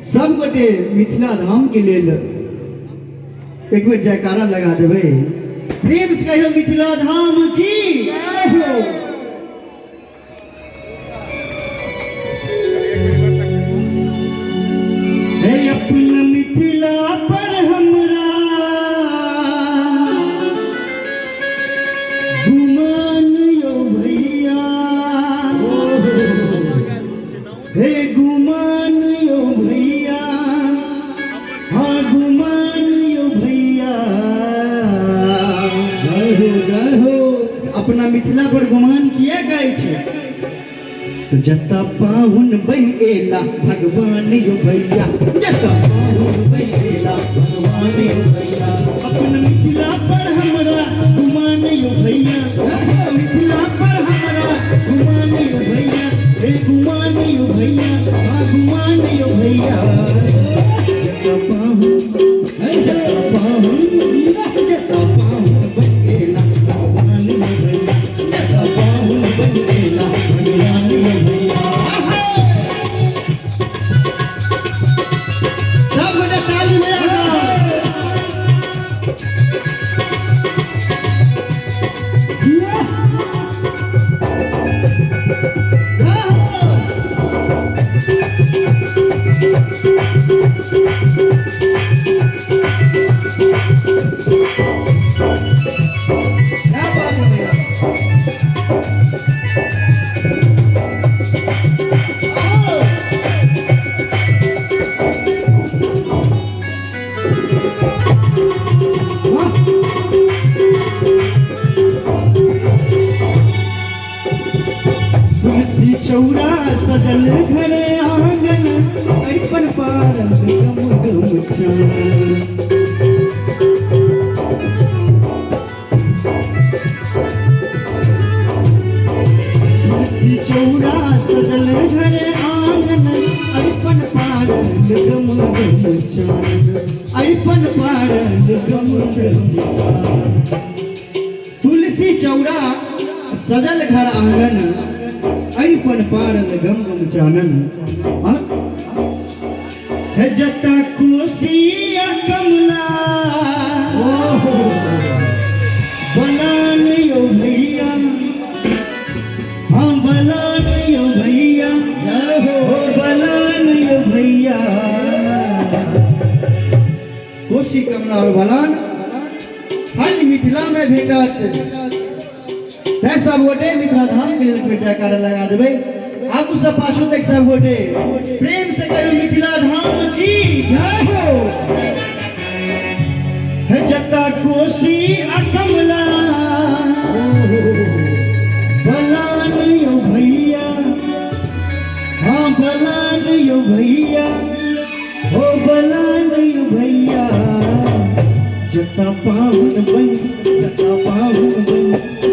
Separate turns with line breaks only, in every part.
सब गोटे मिथिला धाम के लेल एक बेर जयकारा लगा देबै। प्रेम से कहियो मिथिला धाम की जय हो। हे अपन मिथिला पर हमरा गुमान यो भैया, हे गुमान यो भैया, हाँ गुमान यो भैया। जय हो जय हो। अपना मिथिला पर गुमान किया गए छे तो जता पाहुन बन एला भगवान यो भैया, जता पाहुन बन एला भगवान यो भैया। अपन मिथिला पर हमरा गुमान यो भैया, मिथिला पर हमरा गुमान यो भैया, हे गुमान यो भैया, हाँ गुमान यो भैया। जता पाहुन, जता पाहुन, जता पाहुन बन एला भगवान यो भैया, जता पाहुन बन एला भगवान यो भैया। सब गोटे ताली बजा कऽ। क्या बात है भैया। तुलसी चौरा सजल घर आंगन, अरिपन पारन गम गम चानन। तुलसी चौरा सजल घर आंगन, अरिपन पारन गम गम चानन, अरिपन पारन गम गम चानन। तुलसी चौरा सजल घर आंगन, अरिपन पारल गम गम चानन। हे जता कोसिया कमला बलान यो भैया, हाँ बलान यो भैया, हो बलान यो भैया। कोसी कमला और बलान खाली मिथिला में भेटत। तैं सब गोटे मिथिला धाम के लेल जयकारा लगा देबै। आगू से पाछू तक सब गोटे प्रेम से कहियो मिथिला धाम की जय हो। हे जता कोसी आ कमला बलान यो भैया, हाँ बलान यो भैया, हो बलान यो भैया। जता पाहुन बन, जता पाहुन बन,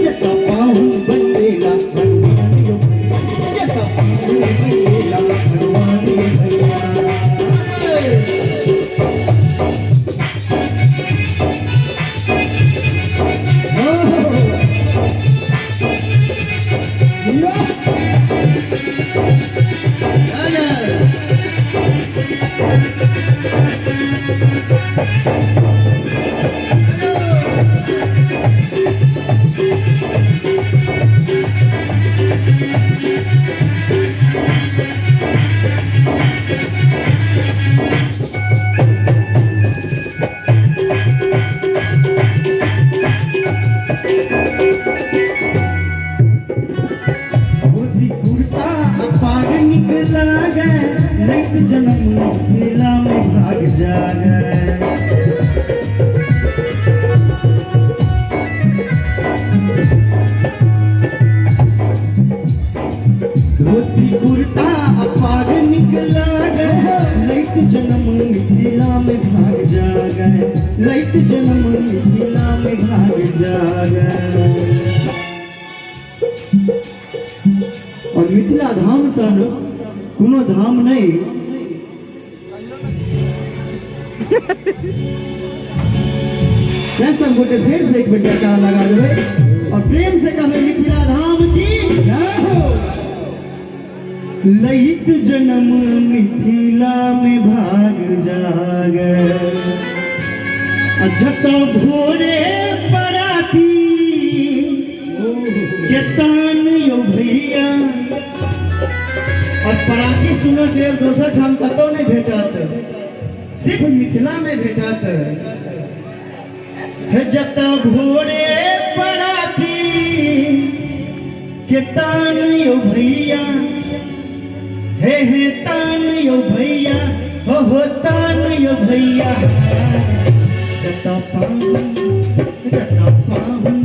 जता पाहुन बन एला भगवान यो भैया, जता पाहुन बन एला भगवान यो भैया। धोती कुर्ता पाग निक लागे, लैत जन्म मिथिला में भाग जागे। धोती कुर्ता पाग निक लागे, लैत जन्म मिथिला में भाग जागे, लैत जन्म मिथिला में भाग जागे। और मिथिला धाम सन कोनो धाम नहीं। तैं सब गोटे फेर से एक बेर जयकारा लगा देबै और प्रेम से कहबै मिथिला धाम की जय हो। लैत जन्म मिथिला में भाग जागे। आ जतऽ भोरे पराती के तान यौ भैया, और पराती सुनऽ के लेल दोसर ठाम कतौ नहि भेटत, सिर्फ मिथिला में भेटत। हे जतऽ भोरे पराती के तान यौ भैया, हे हे तान यौ भैया, हो तान यौ भैया। जतऽ पाहुन, जतऽ पाहुन,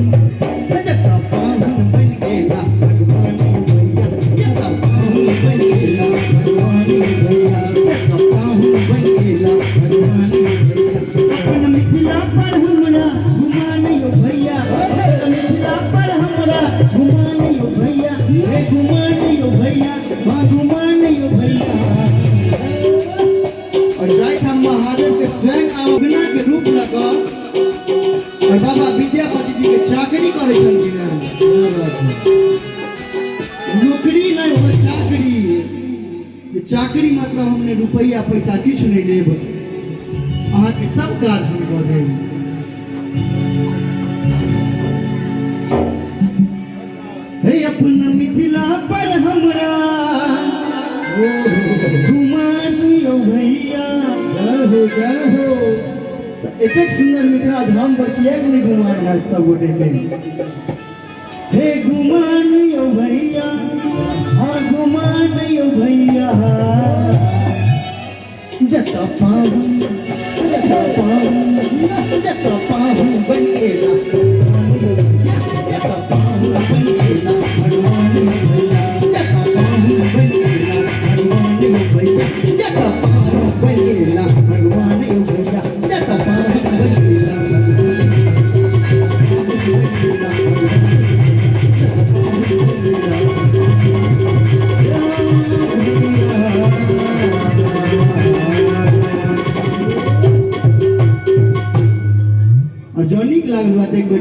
जतऽ पाहुन बनि गेला भगवान यौ भैया, जतऽ पाहुन बनि गेला भगवान यौ भैया, जतऽ पाहुन बनि गेला भगवान यौ भैया। अपन मिथिला पर हमरा गुमान यौ भैया, अपन मिथिला पर हमरा गुमान यौ भैया, हे गुमान यौ भैया, हाँ गुमान यौ भैया। और जाहिठाम महादेव के स्वयं आंगना के रूप लऽ कऽ और बाबा विद्यापति जी के चाकरी करै छलखिन हेँ। नौकरी नहि हो, चाकरी। चाकरी मतलब हमने रुपैआ पैसा किछु नहि लेब, अहाँके सब काज हम कऽ देब। हे अपना मिथिला पर हमरा गुमान यौ भैया।
जय हो, जय हो।
तऽ एतेक सुन्दर मिथिला धाम पर किएक नहि गुमान हैत सब गोटे के? हे गुमान यौ भैया, हाँ गुमान यौ भैया। जतऽ पाहुन, जतऽ पाहुन, जतऽ पाहुन बनि गेला भगवान यौ भैया, जतऽ पाहुन बनि गेला भगवान यौ भैया, जतऽ पाहुन बनि गेला भगवान यौ भैया, जतऽ पाहुन बनि गेला भगवान यौ भैया, जतऽ पाहुन बनि गेला और जँ नीक लागल हुआ तऽ एक बेर